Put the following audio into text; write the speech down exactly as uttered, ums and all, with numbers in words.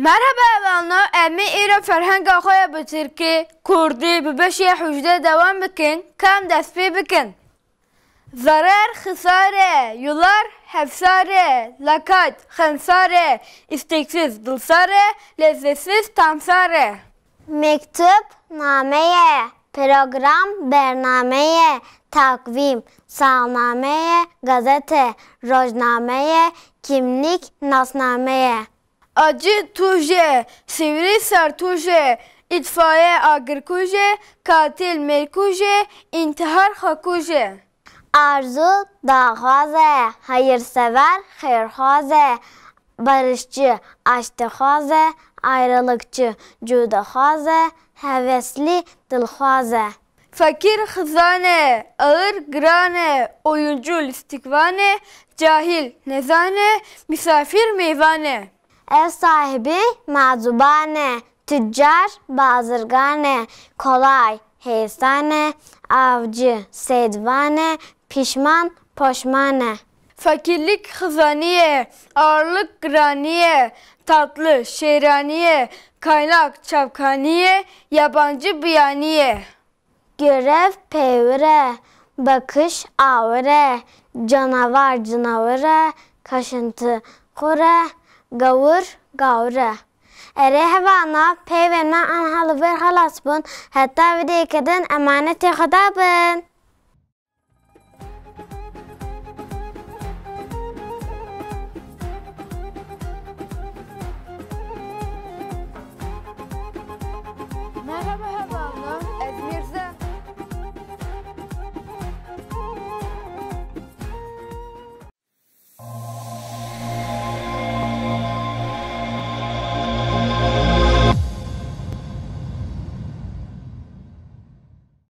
Merhaba hevalno, em ê îro ferhenga xwe ya bi tirkî, kurdî bi beşê hûjdeh dewam bikin, ka em dest pê bikin. Zarar xisare, yular hefsare, lakat xensare, isteksiz dilsare, lezzetsiz tamsare. Mektub nameye, program bernameye, takvîm salnameye, gazete rojnameye, kimlik nasnameye. Acı tuje, sivri sertuje, itfaiye agirkuje, katil mêrkuje, intihar xwekuje. Arzu daxwaze, hayırsever xêrxwaze, barışçı aştixwaze, ayrılıkçı cudixwaze, hevesli dilxwaze. Fakir xizane, ağır girane, oyuncu listikvane, cahil nezane, misafir mêvane. Ev sahibi macubane, tüccar bazirgane, kolay hêsane, avcı seydvane, pişman poşmane. Fakirlik xizaniye, ağırlık giraniye, tatlı şêraniye, kaynak çapkaniye, yabancı biyaniye. Görev pêwir e, bakış awir e, canavar cinawir e, kaşıntı xur e, gawir gawir e. Erê hevana, peyvên me anha li vir xelas bûn. Heta vîdyoyeke din emanetê Xweda bin. Merhaba